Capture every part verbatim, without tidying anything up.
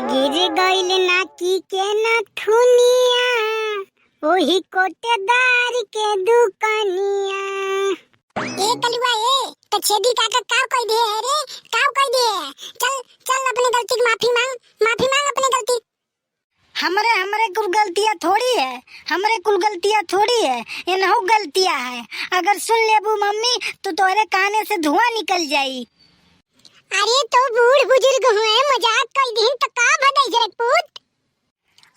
गिर गइल नाकी के नथुनिया, ओही कोटेदार के दुकानिया। ए कलुआ ए, तो छेदी काका काव कह दिए है रे, काव कह दिए है? चल, चल अपने गलती की माफी मांग, माफी मांग अपने गलती। हमरे, हमरे कुल गलतियाँ थोड़ी है, हमरे कुल गलतियाँ थोड़ी है, इनहू गलतियाँ है। अगर सुन लेबू मम्मी तो तोहरे काने से धुआं निकल जाई। अरे तो बूढ़ बुजुर्ग हुए, मजाक कह दिहिन तो का भदई जरक पूत?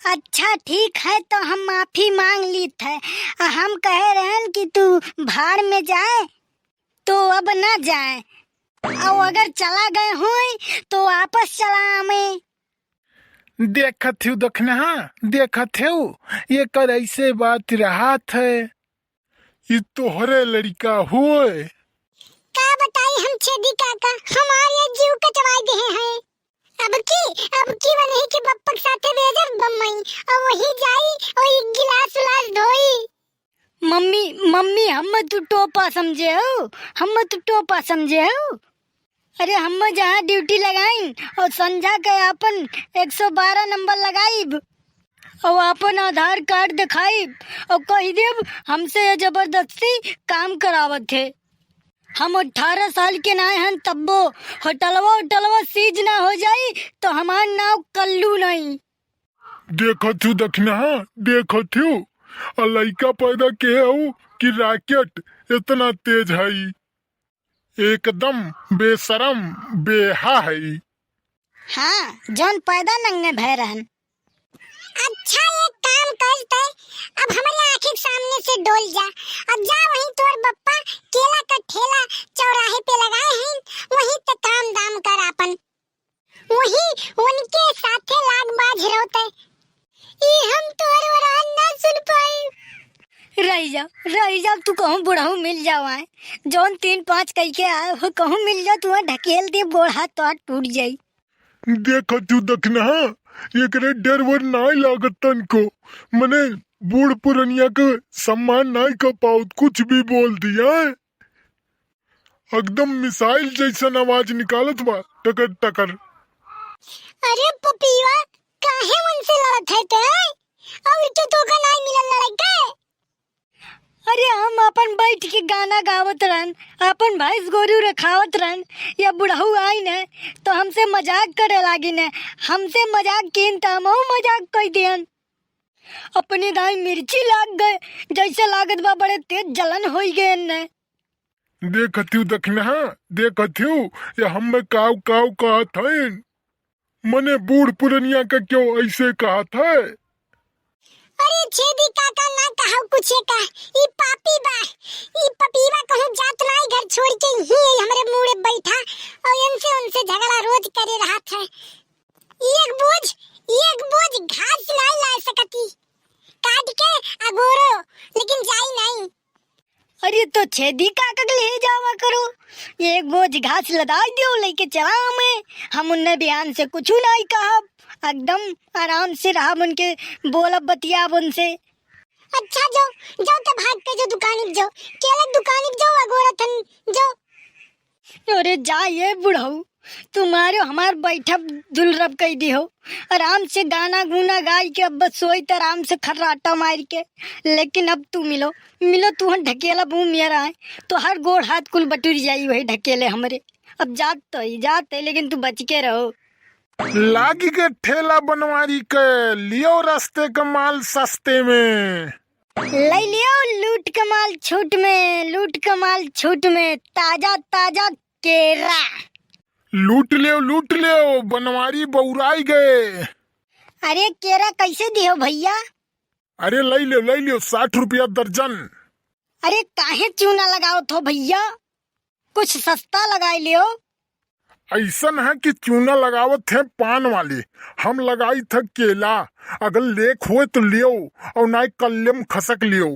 अच्छा ठीक है, तो हम माफी मांग लीत है। आ हम कहे रहन कि तू भाड़ में जाए, तो अब ना जाए। और अगर चला गए होए, तो वापस चला आवे। देखत हूँ दखनहा, देखत हूँ, एकर ऐसे बात रहत है। ई तोहरे लड़िका होए। का बताई हम छेदी काका, हमार ये जीव कचवाई देहे हैं। अब की, अब की वनही के बप्पक साथे भेजब बम्मई, और वही जाई और एक गिलास उलास धोई। मम्मी, मम्मी, हम तू टोपा समझे हो, हम तू टोपा समझे हो। अरे हम जहाँ ड्यूटी लगाइन और संझा के आपन एक सौ बारह नंबर लगाइब और आपन आधार कार्ड दिखाइब और कह देब हमसे ये जबरदस्ती काम करावत है। हम अठारह साल के नाय हन तब्बो होटलवा, होटलवा सीज ना हो जाई तो हमार नाव कल्लू नहीं। देखत हूँ दखनहा, देखत हूँ, आ लइका पैदा के हऊ कि रॉकेट इतना तेज हई? एकदम बेशरम, बेहा हई। हाँ, जौन पैदा नंगे भय रहन। अच्छा, एक काम कर ते, अब हमरे आँखी के सामने से डोल जा। अब जा, वहीं तोर बप्पा केला का ठेला चौराहे पे लगाए हैं, वहीं ते काम दाम कर आपन। वही उनके साथे लाग बाज रहते। ई हम तोहर वरान ना सुन पाई। रह जा, रह जा, तू कहूँ बुढ़ऊ मिल जाओ आए। जौन तीन पाँच कह के आए हो, कहूँ मिल जाओ, तू ढकेल दे, गोड़ हाथ तो टूट जाई। देखत हूँ दखनहा, एकरे डर वर नाय लागत तनको। मने बूढ़ पुरनिया के सम्मान नाय कर पाउत, कुछ भी बोल दिया। एकदम मिसाइल जैसन आवाज निकालत बा, टकर टकर। अरे पपीवा, काहे उनसे लड़त है ते? और तो तोका नाय मिलल लड़ाई के? अरे हम अपन बैठ के गाना गावत रहन, अपन भैंस गोरू रखावत रहन, या बुढ़ऊ आई न तो हमसे मजाक करे लागी न, हमसे मजाक कीन त हमहू मजाक कई दियन। अपने दाई मिर्ची लाग गए, जैसे लागत बा बड़े तेज जलन होई गए न। देखत हूँ दखनहा, देखत हूँ, ये हमें काव काव कहत हईन। मने बूढ़ पुरनिया का क्यों ऐसे कहत है? अरे छेदी काका ना कहव कुछ का, ई पापी बा, ई पपीवा कहूँ जात नाई घर छोड़ के ही हमरे मुड़े बैठा और इनसे उनसे झगड़ा रोज करे रहत है। एक बोझ, एक बोझ घास नाई ला सकती, काट के अगोरो, लेकिन जाई नाई। अरे तो छेदी काका के ले जावा करो, एक बोझ घास लदाई दियो, लेके चला हमें, हम उन्ने बिहान से कुछ नाई कहब, एकदम आराम से रहब उनके, बोलब बतियाब उनसे। अच्छा जो, जो तो भाग के जो दुकानी पे जो, केला दुकानी पे जो अगोरा थन जो। अरे जा ये बुढ़ऊ, तुम्हारे हमार बैठब दुलरब कई दी हो। आराम से गाना गुना गाई के अब बस सोई त आराम से खर्राटा मार के। लेकिन अब तू मिलो, मिलो तू हम ढकेला बू मेरा है, तो हर गोड़ हाथ कुल बटुर जाई वही ढकेले हमरे। अब जात तो ही जात है, लेकिन तू बच के रहो। लागी के ठेला बनवारी के, लियो रास्ते का माल सस्ते में। ले लियो लूट के माल छूट में, लूट के माल छूट में, ताजा ताजा केरा। लूट लेव, लूट लेव, बनवारी बौराई गए। अरे केरा कैसे दियो भैया? अरे ले लियो, ले लियो, साठ रुपया दर्जन। अरे काहे चूना लगावत हो भैया, कुछ सस्ता लगाई लियो। ऐसन है कि चूना लगावत है पान वाले, हम लगाई था केला। अगर लेख होए तो लियो और नाय कल्ले में खसक लियो।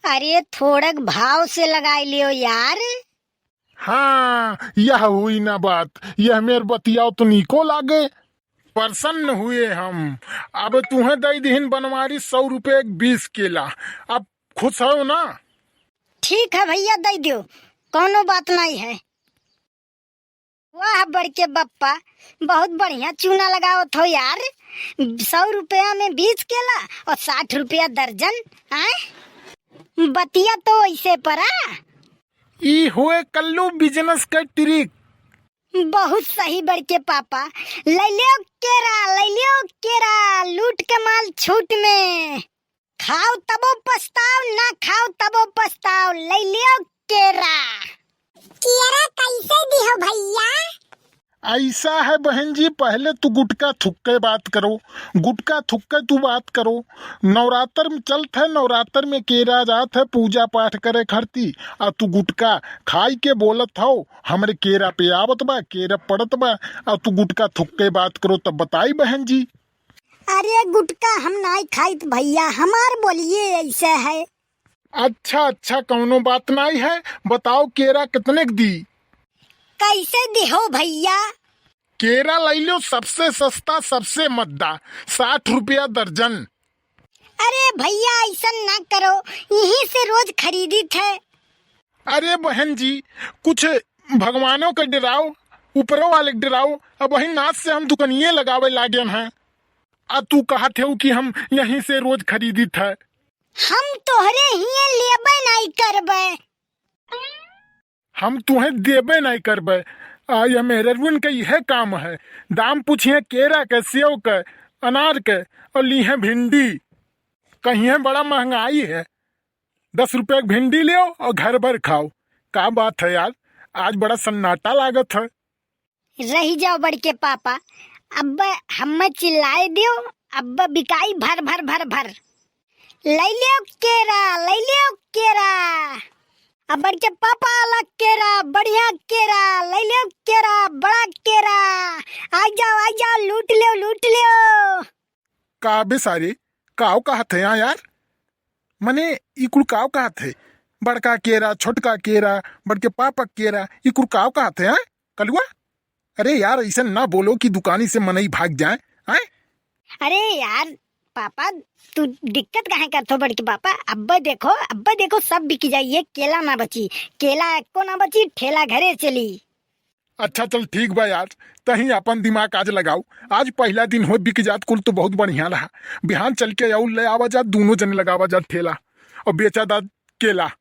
अरे थोड़क भाव से लगाई लियो यार। हाँ, यह हुई ना बात, यह मेर बतियाओ तो नीको लागे। प्रसन्न हुए हम। अब तुहें दई दिहिन बनवारी सौ रुपये एक बीस केला। अब खुश हो ना? ठीक है भैया, दई दियो, कौनो बात नहीं है। वाह बड़के बप्पा, बहुत बढ़िया चूना लगावत हो यार। सौ रुपया में बीस केला और साठ रुपया दर्जन, आय? बतिया तो ऐसे परा। ई होए कल्लू business के trick। बहुत सही बड़के पापा, लैलियो केरा, लैलियो केरा, लूट के माल छूट में। खाओ तबो पछताओ, ना खाओ तबो पछताओ, लैलियो केरा। केरा कैसे दिहो भैया? ऐसा है बहन जी, पहले तू गुटका थुक्के बात करो, गुटका थुक्के तू बात करो। नवरात्र में चलत है, नवरात्र में केरा जात है, पूजा पाठ करे खरती, आ तू गुटका खाई के बोलत हो, हमरे केरा पे आवत बा, केरा पड़त बा, आ तू गुटका थुक्के बात करो, तब बताई बहन जी। अरे गुटका हम नाई खाइत भैया, हमार बोलिए ऐसे है। अच्छा, अच्छा, कौनो बात नाई है, बताओ केरा कितने क दी? कैसे दिहो भैया? केरा लैलो सबसे सस्ता, सबसे मद्दा, साठ रुपया दर्जन। अरे भैया ऐसन ना करो, यहीं से रोज खरीदित है। अरे बहन जी, कुछ भगवानों के डराओ, ऊपरों वाले के डराओ। अब वही नाच से हम दुकनिये लगावे लागेन हैं, आ तू कहत हो कि हम यहीं से रोज खरीदित है। हम तोहरे हिये लेबे नाई करबे। हम तुहें देबे नाई करबे। आ ये मेहररुन के इहे काम है, दाम पूछिए केरा के, सेव के, अनार के, और लीहे भिंडी, कहिए बड़ा महंगाई है, दस रुपया के भिंडी लियो और घर भर खाओ। का बात है यार, आज बड़ा सन्नाटा लागत है। रही जाओ बड़के पापा, अब हमें चिल्लाए दियो, अब बिकाई भर भर भर भर। लैलियो केरा, लैलियो केरा। अब बड़के पापा अलग केरा, बढ़िया केरा, लैलियो केरा, बड़ा केरा। आ जाओ, आ जाओ, लूट लियो, लूट लियो। का बे सारे, काव कहत है यहाँ यार? मने ई कुल काव कहत है? बड़का केरा, छोटका केरा, बड़के पापा केरा, ई कुल काव कहत है, हाँ? कलुआ? अरे यार, ऐसा ना बोलो कि दुकानी से मनई भाग जाए, हैं? अरे यार पापा, तू दिक्कत काहे करत हो बड़के पापा? अब्बे देखो, अब्बे देखो, सब बिक जाई, एक केला ना बची, केला एको ना बची, ठेला घरे चली। अच्छा चल ठीक बा यार, तहीं अपन दिमाग आज लगाओ। आज पहिला दिन हो, बिक जात कुल तो बहुत बढ़िया रहा। बिहान चल के आऊ ले आवा जात, दूनो जने लगावा जात ठेला और बेचा जात केला।